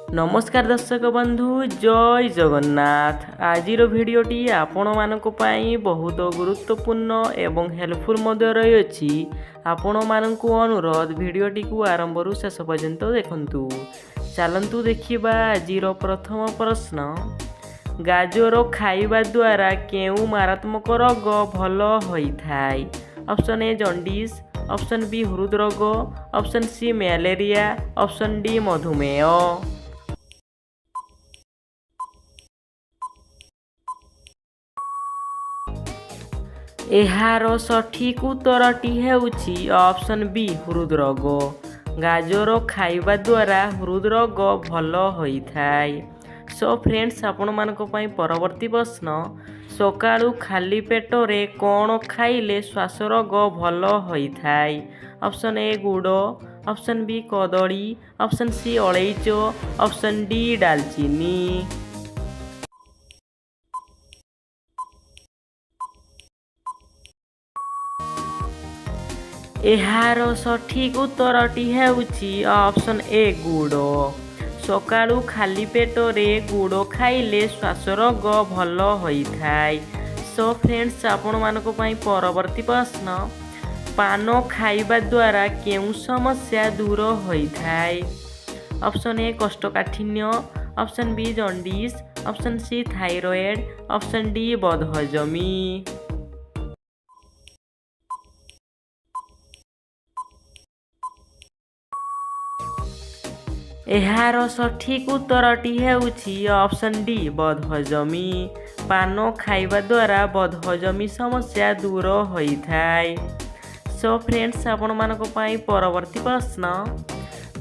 ନମସ୍କାର ଦର୍ଶକ ବନ୍ଧୁ, ଜୟ ଜଗନ୍ନାଥ। ଆଜିର ଭିଡ଼ିଓଟି ଆପଣମାନଙ୍କ ପାଇଁ ବହୁତ ଗୁରୁତ୍ୱପୂର୍ଣ୍ଣ ଏବଂ ହେଲ୍ପଫୁଲ୍ ମଧ୍ୟ ରହିଅଛି। ଆପଣମାନଙ୍କୁ ଅନୁରୋଧ, ଭିଡ଼ିଓଟିକୁ ଆରମ୍ଭରୁ ଶେଷ ପର୍ଯ୍ୟନ୍ତ ଦେଖନ୍ତୁ। ଚାଲନ୍ତୁ ଦେଖିବା ଆଜିର ପ୍ରଥମ ପ୍ରଶ୍ନ। ଗାଜର ଖାଇବା ଦ୍ୱାରା କେଉଁ ମାରାତ୍ମକ ରୋଗ ଭଲ ହୋଇଥାଏ? Option A jaundice, option B ହୃଦରୋଗ, option C malaria, option D ମଧୁମେହ। ଏହାର ସଠିକ୍ ଉତ୍ତରଟି ହେଉଛି ଅପସନ୍ ବି ହୃଦରୋଗ। ଗାଜର ଖାଇବା ଦ୍ୱାରା ହୃଦରୋଗ ଭଲ ହୋଇଥାଏ। ସୋ ଫ୍ରେଣ୍ଡସ୍, ଆପଣମାନଙ୍କ ପାଇଁ ପରବର୍ତ୍ତୀ ପ୍ରଶ୍ନ। ସକାଳୁ ଖାଲି ପେଟରେ କ'ଣ ଖାଇଲେ ଶ୍ୱାସ ରୋଗ ଭଲ ହୋଇଥାଏ? ଅପସନ୍ ଏ ଗୁଡ଼, ଅପସନ୍ ବି କଦଳୀ, ଅପସନ୍ ସି ଅଳେଇଚ, ଅପସନ୍ ଡି ଡାଲଚିନି। ଏହାର ସଠିକ୍ ଉତ୍ତରଟି ହେଉଛି ଅପସନ୍ ଏ ଗୁଡ଼। ସକାଳୁ ଖାଲି ପେଟରେ ଗୁଡ଼ ଖାଇଲେ ଶ୍ୱାସ ରୋଗ ଭଲ ହୋଇଥାଏ। ସୋ ଫ୍ରେଣ୍ଡସ୍, ଆପଣମାନଙ୍କ ପାଇଁ ପରବର୍ତ୍ତୀ ପ୍ରଶ୍ନ। ପାନ ଖାଇବା ଦ୍ୱାରା କେଉଁ ସମସ୍ୟା ଦୂର ହୋଇଥାଏ? ଅପସନ୍ ଏ କୋଷ୍ଠକାଠିନ୍ୟ, option B jaundice, option C thyroid, option D ବଦହଜମି। ଏହାର ସଠିକ୍ ଉତ୍ତରଟି ହେଉଛି ଅପସନ୍ ଡି ବଦହଜମି। ପାନ ଖାଇବା ଦ୍ୱାରା ବଦହଜମି ସମସ୍ୟା ଦୂର ହୋଇଥାଏ। ସୋ ଫ୍ରେଣ୍ଡସ୍, ଆପଣମାନଙ୍କ ପାଇଁ ପରବର୍ତ୍ତୀ ପ୍ରଶ୍ନ।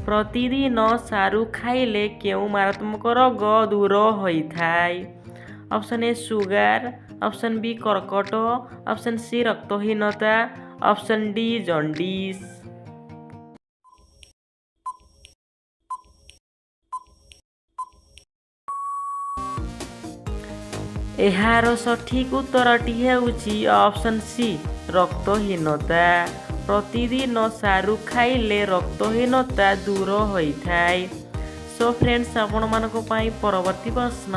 ପ୍ରତିଦିନ ସାରୁ ଖାଇଲେ କେଉଁ ମାରାତ୍ମକ ରୋଗ ଦୂର ହୋଇଥାଏ? Option A sugar, option B କର୍କଟ, ଅପସନ୍ ସି ରକ୍ତହୀନତା, ଅପସନ୍ ଡି ଜଣ୍ଡିସ୍। ଏହାର ସଠିକ୍ ଉତ୍ତରଟି ହେଉଛି ଅପସନ୍ ସି ରକ୍ତହୀନତା। ପ୍ରତିଦିନ ସାରୁ ଖାଇଲେ ରକ୍ତହୀନତା ଦୂର ହୋଇଥାଏ। ସୋ ଫ୍ରେଣ୍ଡସ୍, ଆପଣମାନଙ୍କ ପାଇଁ ପରବର୍ତ୍ତୀ ପ୍ରଶ୍ନ।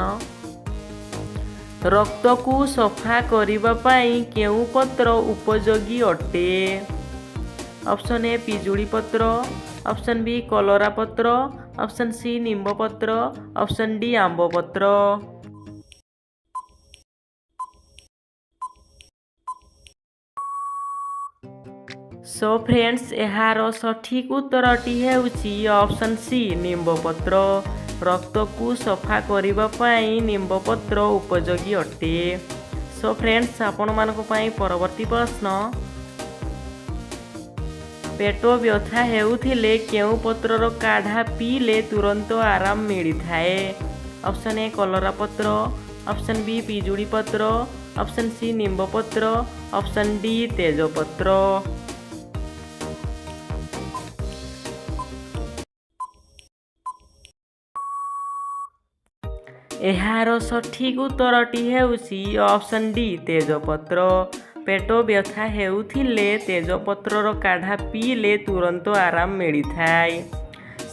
ରକ୍ତକୁ ସଫା କରିବା ପାଇଁ କେଉଁ ପତ୍ର ଉପଯୋଗୀ ଅଟେ? ଅପସନ୍ ଏ ପିଜୁଳି ପତ୍ର, ଅପସନ୍ ବି କଲରା ପତ୍ର, ଅପସନ୍ ସି ନିମ୍ବ ପତ୍ର, ଅପସନ୍ ଡି ଆମ୍ବ ପତ୍ର। ସୋ ଫ୍ରେଣ୍ଡସ୍, ଏହାର ସଠିକ୍ ଉତ୍ତରଟି ହେଉଛି ଅପସନ୍ ସି ନିମ୍ବ ପତ୍ର। ରକ୍ତକୁ ସଫା କରିବା ପାଇଁ ନିମ୍ବ ପତ୍ର ଉପଯୋଗୀ ଅଟେ। ସୋ ଫ୍ରେଣ୍ଡସ୍, ଆପଣମାନଙ୍କ ପାଇଁ ପରବର୍ତ୍ତୀ ପ୍ରଶ୍ନ। ପେଟ ବ୍ୟଥା ହେଉଥିଲେ କେଉଁ ପତ୍ରର କାଢ଼ା ପିଇଲେ ତୁରନ୍ତ ଆରାମ ମିଳିଥାଏ? ଅପସନ୍ ଏ କଲରା ପତ୍ର, ଅପସନ୍ ବି ପିଜୁଳି ପତ୍ର, ଅପସନ୍ ସି ନିମ୍ବ ପତ୍ର, ଅପସନ୍ ଡି ତେଜପତ୍ର। ଏହାର ସଠିକ୍ ଉତ୍ତରଟି ହେଉଛି ଅପସନ୍ ଡି ତେଜପତ୍ର। ପେଟ ବ୍ୟଥା ହେଉଥିଲେ ତେଜପତ୍ରର କାଢ଼ା ପିଇଲେ ତୁରନ୍ତ ଆରାମ ମିଳିଥାଏ।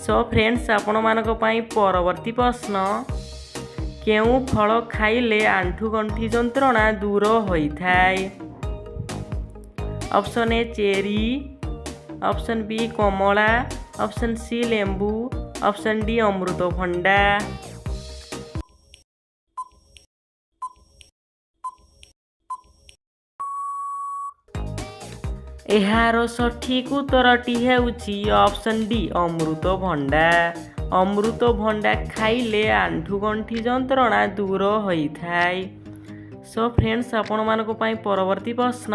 ସୋ ଫ୍ରେଣ୍ଡସ୍, ଆପଣମାନଙ୍କ ପାଇଁ ପରବର୍ତ୍ତୀ ପ୍ରଶ୍ନ। କେଉଁ ଫଳ ଖାଇଲେ ଆଣ୍ଠୁଗଣ୍ଠି ଯନ୍ତ୍ରଣା ଦୂର ହୋଇଥାଏ? Option A cherry, option B Kamala, option C ଲେମ୍ବୁ, ଅପସନ୍ ଡି ଅମୃତଭଣ୍ଡା। ଏହାର ସଠିକ୍ ଉତ୍ତରଟି ହେଉଛି ଅପସନ୍ ଡି ଅମୃତଭଣ୍ଡା। ଅମୃତଭଣ୍ଡା ଖାଇଲେ ଆଣ୍ଠୁଗଣ୍ଠି ଯନ୍ତ୍ରଣା ଦୂର ହୋଇଥାଏ। ସୋ ଫ୍ରେଣ୍ଡସ୍, ଆପଣମାନଙ୍କ ପାଇଁ ପରବର୍ତ୍ତୀ ପ୍ରଶ୍ନ।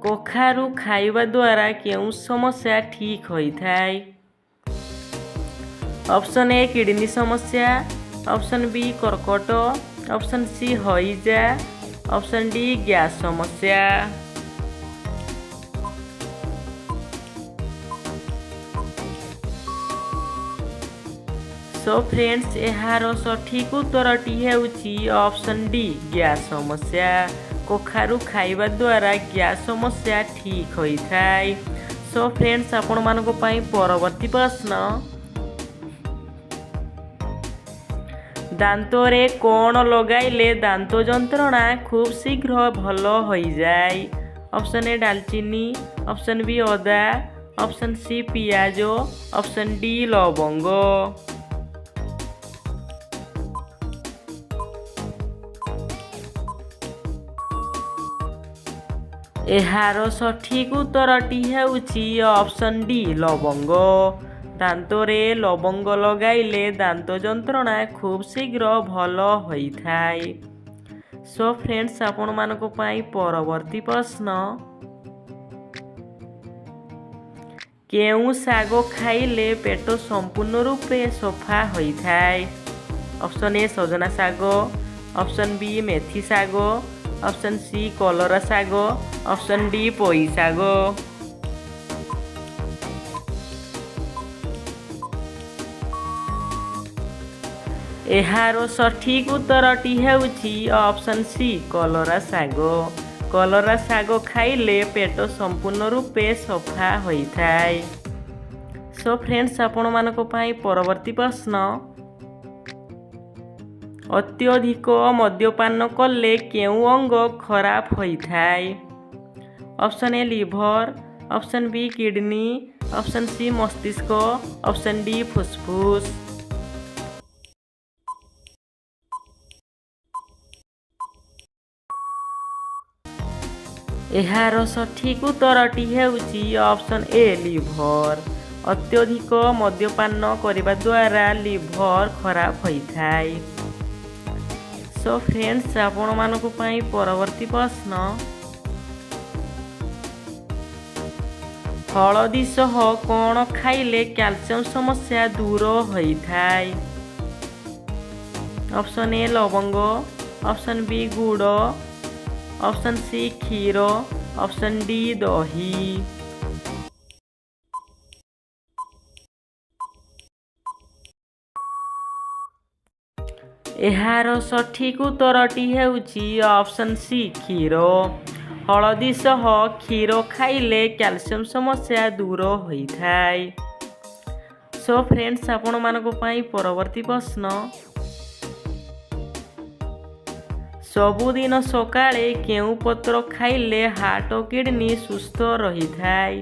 କଖାରୁ ଖାଇବା ଦ୍ୱାରା କେଉଁ ସମସ୍ୟା ଠିକ୍ ହୋଇଥାଏ? ଅପସନ୍ ଏ କିଡ଼ନୀ ସମସ୍ୟା, ଅପସନ୍ ବି କର୍କଟ, ଅପସନ୍ ସି ହଇଜା, ଅପସନ୍ ଡି ଗ୍ୟାସ୍ ସମସ୍ୟା। ସୋ ଫ୍ରେଣ୍ଡସ୍, ଏହାର ସଠିକ୍ ଉତ୍ତରଟି ହେଉଛି ଅପସନ୍ ଡି ଗ୍ୟାସ୍ ସମସ୍ୟା। କଖାରୁ ଖାଇବା ଦ୍ୱାରା ଗ୍ୟାସ୍ ସମସ୍ୟା ଠିକ୍ ହୋଇଥାଏ। ସୋ ଫ୍ରେଣ୍ଡସ୍, ଆପଣମାନଙ୍କ ପାଇଁ ପରବର୍ତ୍ତୀ ପ୍ରଶ୍ନ: ଦାନ୍ତରେ କ'ଣ ଲଗାଇଲେ ଦାନ୍ତ ଯନ୍ତ୍ରଣା ଖୁବ୍ ଶୀଘ୍ର ଭଲ ହୋଇଯାଏ? ଅପସନ୍ ଏ ଡାଲଚିନି, ଅପସନ୍ ବି ଅଦା, ଅପସନ୍ ସି ପିଆଜ, ଅପସନ୍ ଡି ଲବଙ୍ଗ। ଏହାର ସଠିକ୍ ଉତ୍ତରଟି ହେଉଛି ଅପସନ୍ ଡି ଲବଙ୍ଗ। ଦାନ୍ତରେ ଲବଙ୍ଗ ଲଗାଇଲେ ଦାନ୍ତ ଯନ୍ତ୍ରଣା ଖୁବ୍ ଶୀଘ୍ର ଭଲ ହୋଇଥାଏ। ସୋ ଫ୍ରେଣ୍ଡସ୍, ଆପଣମାନଙ୍କ ପାଇଁ ପରବର୍ତ୍ତୀ ପ୍ରଶ୍ନ: କେଉଁ ଶାଗ ଖାଇଲେ ପେଟ ସମ୍ପୂର୍ଣ୍ଣ ରୂପେ ସଫା ହୋଇଥାଏ? ଅପସନ୍ ଏ ସଜନା ଶାଗ, ଅପସନ୍ ବି ମେଥି ଶାଗ, ଅପସନ୍ ସି କଲରା ଶାଗ, ଅପସନ୍ ଡି ପୋଇ ଶାଗ। ଏହାର ସଠିକ୍ ଉତ୍ତରଟି ହେଉଛି ଅପସନ୍ ସି କଲରା ଶାଗ। କଲରା ଶାଗ ଖାଇଲେ ପେଟ ସମ୍ପୂର୍ଣ୍ଣ ରୂପେ ସଫା ହୋଇଥାଏ। ସୋ ଫ୍ରେଣ୍ଡସ୍, ଆପଣମାନଙ୍କ ପାଇଁ ପରବର୍ତ୍ତୀ ପ୍ରଶ୍ନ: ଅତ୍ୟଧିକ ମଦ୍ୟପାନ କଲେ କେଉଁ ଅଙ୍ଗ ଖରାପ ହୋଇଥାଏ? Option A liver, option B kidney, option C ମସ୍ତିଷ୍କ, ଅପସନ୍ ଡି ଫୁସଫୁସ। ଏହାର ସଠିକ୍ ଉତ୍ତରଟି ହେଉଛି ଅପସନ୍ ଏ ଲିଭର। ଅତ୍ୟଧିକ ମଦ୍ୟପାନ କରିବା ଦ୍ୱାରା ଲିଭର ଖରାପ ହୋଇଥାଏ। ସୋ ଫ୍ରେଣ୍ଡସ୍, ଆପଣମାନଙ୍କ ପାଇଁ ପରବର୍ତ୍ତୀ ପ୍ରଶ୍ନ: ହଳଦୀ ସହ କ'ଣ ଖାଇଲେ କ୍ୟାଲସିୟମ ସମସ୍ୟା ଦୂର ହୋଇଥାଏ? ଅପସନ୍ ଏ ଲବଙ୍ଗ, ଅପସନ୍ ବି ଗୁଡ଼, ଅପସନ୍ ସି କ୍ଷୀର, ଅପସନ୍ ଡି ଦହି। ଏହାର ସଠିକ୍ ଉତ୍ତରଟି ହେଉଛି ଅପସନ୍ ସି କ୍ଷୀର। ହଳଦୀ ସହ କ୍ଷୀର ଖାଇଲେ କ୍ୟାଲସିୟମ ସମସ୍ୟା ଦୂର ହୋଇଥାଏ। ସୋ ଫ୍ରେଣ୍ଡସ୍, ଆପଣମାନଙ୍କ ପାଇଁ ପରବର୍ତ୍ତୀ ପ୍ରଶ୍ନ: ସବୁଦିନ ସକାଳେ କେଉଁ ପତ୍ର ଖାଇଲେ ହାର୍ଟ ଓ କିଡନୀ ସୁସ୍ଥ ରହିଥାଏ?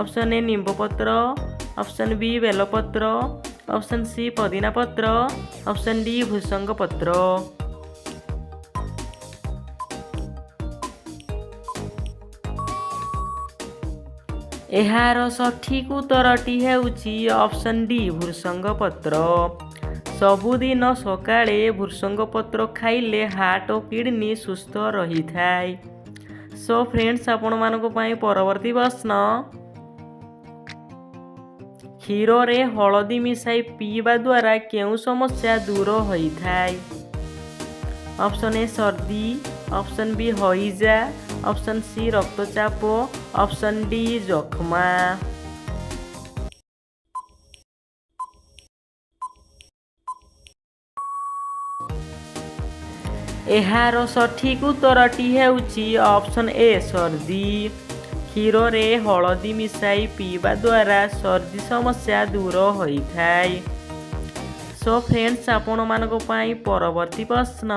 ଅପସନ୍ ଏ ନିମ୍ବ ପତ୍ର, ଅପସନ୍ ବି ବେଲପତ୍ର, ଅପସନ୍ ସି ପୋଦିନା ପତ୍ର, ଅପସନ୍ ଡି ଭୃସଙ୍ଗ ପତ୍ର। ଏହାର ସଠିକ୍ ଉତ୍ତରଟି ହେଉଛି ଅପସନ୍ ଡି ଭୃସଙ୍ଗ ପତ୍ର। ସବୁଦିନ ସକାଳେ ଭୃସଙ୍ଗ ପତ୍ର ଖାଇଲେ ହାର୍ଟ ଓ କିଡନୀ ସୁସ୍ଥ ରହିଥାଏ। ସୋ ଫ୍ରେଣ୍ଡସ୍, ଆପଣମାନଙ୍କ ପାଇଁ ପରବର୍ତ୍ତୀ ପ୍ରଶ୍ନ: କ୍ଷୀରରେ ହଳଦୀ ମିଶାଇ ପିଇବା ଦ୍ୱାରା କେଉଁ ସମସ୍ୟା ଦୂର ହୋଇଥାଏ? ଅପସନ୍ ଏ ସର୍ଦ୍ଦି, ଅପସନ୍ ବି ହଇଜା, ଅପସନ୍ ସି ରକ୍ତଚାପ, ଅପସନ୍ ଡି ଯକ୍ଷ୍ମା। ଏହାର ସଠିକ୍ ଉତ୍ତରଟି ହେଉଛି ଅପସନ୍ ଏ ସର୍ଦ୍ଦି। କ୍ଷୀରରେ ହଳଦୀ ମିଶାଇ ପିଇବା ଦ୍ୱାରା ସର୍ଦ୍ଦି ସମସ୍ୟା ଦୂର ହୋଇଥାଏ। ସୋ ଫ୍ରେଣ୍ଡସ୍, ଆପଣମାନଙ୍କ ପାଇଁ ପରବର୍ତ୍ତୀ ପ୍ରଶ୍ନ: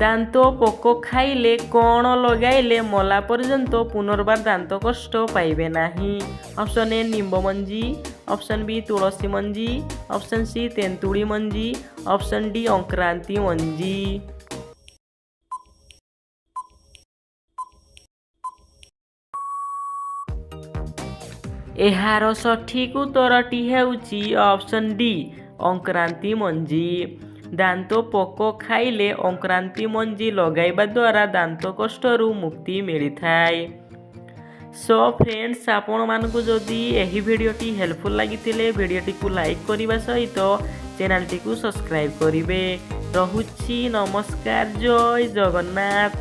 ଦାନ୍ତ ପୋକ ଖାଇଲେ କ'ଣ ଲଗାଇଲେ ମଲା ପର୍ଯ୍ୟନ୍ତ ପୁନର୍ବାର ଦାନ୍ତ କଷ୍ଟ ପାଇବେ ନାହିଁ? ଅପସନ୍ ଏ ନିମ୍ବ ମଞ୍ଜି, ଅପସନ୍ ବି ତୁଳସୀ ମଞ୍ଜି, ଅପସନ୍ ସି ତେନ୍ତୁଳି ମଞ୍ଜି, ଅପସନ୍ ଡି ଅଙ୍କ୍ରାନ୍ତି ମଞ୍ଜି। ଏହାର ସଠିକ୍ ଉତ୍ତରଟି ହେଉଛି ଅପସନ୍ ଡି ଅଙ୍କ୍ରାନ୍ତି ମଞ୍ଜି। ଦାନ୍ତ ପୋକ ଖାଇଲେ ଅଙ୍କ୍ରାନ୍ତି ମଞ୍ଜି ଲଗାଇବା ଦ୍ୱାରା ଦାନ୍ତ କଷ୍ଟରୁ ମୁକ୍ତି ମିଳିଥାଏ। ସୋ ଫ୍ରେଣ୍ଡସ୍, ଆପଣମାନଙ୍କୁ ଯଦି ଏହି ଭିଡ଼ିଓଟି ହେଲ୍ପଫୁଲ୍ ଲାଗିଥିଲେ, ଭିଡ଼ିଓଟିକୁ ଲାଇକ୍ କରିବା ସହିତ ଚ୍ୟାନେଲଟିକୁ ସବସ୍କ୍ରାଇବ୍ କରିବେ। ରହୁଛି, ନମସ୍କାର, ଜୟ ଜଗନ୍ନାଥ।